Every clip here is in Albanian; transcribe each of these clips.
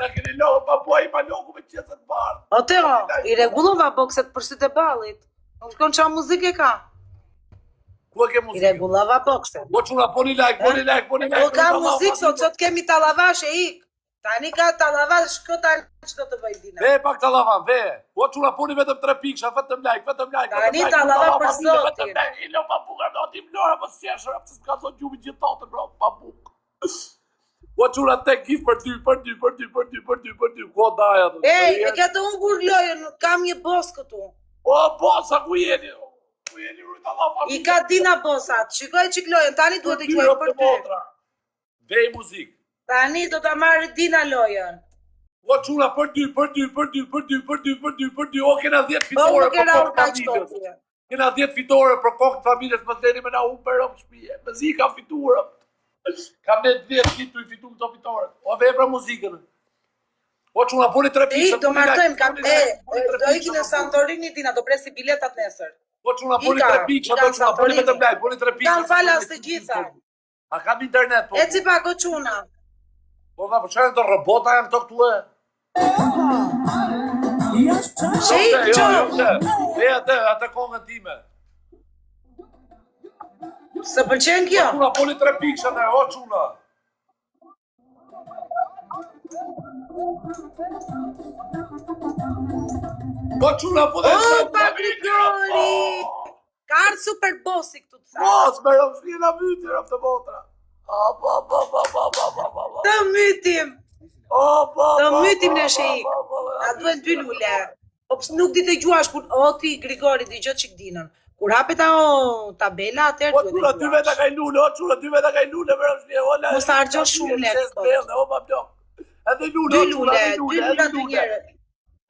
Na keni lënë pa buaj maloku me qese të bardhë. O Teo, i rregullova bokset për sytë e ballit. Nuk shkon ça muzike ka. Ku e ke I muzikën? rregullova bokset. Po çuna, boni like, boni like, boni like. Po ka muzikë sot, sot kemi tallavash e ik. Tani ka tallavash, shko tani ç'do të bëj Dina. Ve pak tallava, ve. Po çuna boni vetëm 3 pikësha, vetëm like, vetëm like, vetëm Tani like. tallava për familje, zotin. Vetëm like, i lë pa bukë, do ti Vlora, po s'jesh, pse s'ka zon gjumi gjithë natën, bro, pa bukë. Po çuna tek gif për dy, për dy, për dy, për dy, për dy, për dy, ku daja do. Ej, e ke të humbur lojën, kam një bos këtu. O bosa ku jeni? Ku jeni rujt Allah I ka Dina bosat. Shikoj çik lojën, tani duhet të quaj për ty. Vej muzik. Tani do ta marrë Dina lojën. O çuna për dy, për dy, për dy, për dy, për dy, për dy, për dy. O kena 10 Po fitore nuk e për ra kokë kaq familjes. kot. Kena 10 fitore për kokë të familjes, mos leni me na humbë për rob shtëpie. Më zi kam fituar. Kam ne 10 ditë tu i fitu këto fitore. O vepra muzikën. O çuna boni 3 E pikë. ik, do martojmë, kam e, do ikin në Santorini Dina, do presi biletat nesër. Po çuna boni Ika, 3 pikë, ika do në çuna boni Santorini. vetëm like, boni 3 pikë. Kam falas të gjitha. A kam internet po? Eci pak o çuna. Po va, po çfarë janë këto robota janë këto këtu e? Shej, Jo, ço. jo, pse? E atë, atë kongën time. Së pëlqen kjo? Çuna boni 3 pikë atë, o çuna. Po çuna po dhe O, pa Grigori! Ka ardhë super bossi këtu të tha. Mos me rob shpia na myti rob të motra. A po po po po po po po. po. Të mytim, O po. të po, mytim po, në po, sheik. po, po, po. Na duhen dy lule. Po pse nuk di të gjuash kur o ti Grigori dëgjoj çik Dinën. Kur hapet ajo tabela atëherë Po duhet çuna të dy veta gjuash. ka i lule, o çuna dy veta ka i lule me rob shpia. O la. Mos ta harxhosh shumë lek, kot. O pa blok. Edhe lule, Dy o çuna, lule, edhe dy lule, lule edhe dy lule. njerëz.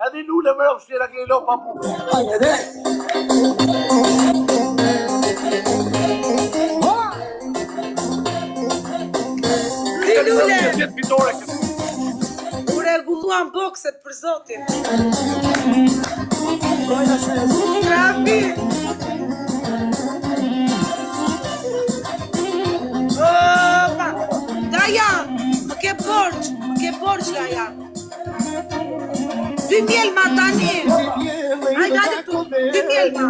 Edhe lule me rob shpia na keni lënë pa bukë. Dy lule. Vjet fitore këtë. U rregulluan bokset për zotin. Trafi. Opa! Daja, më ke borxh, më ke borxh Daja. Dy mjelma tani. Hajde, hajde këtu, dy mjelma.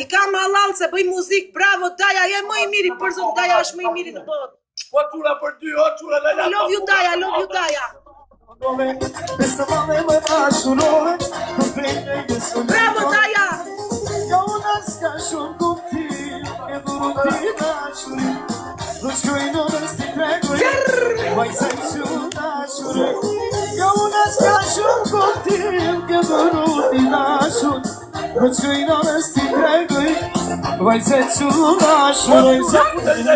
I kam halal se bëj muzik, bravo Daja, je më i miri për zot, Daja është më i miri në botë. Po çuna për dy, o çuna la la. I love you Daja, I love you Daja. Bravo Daja. Po çuna ku të lë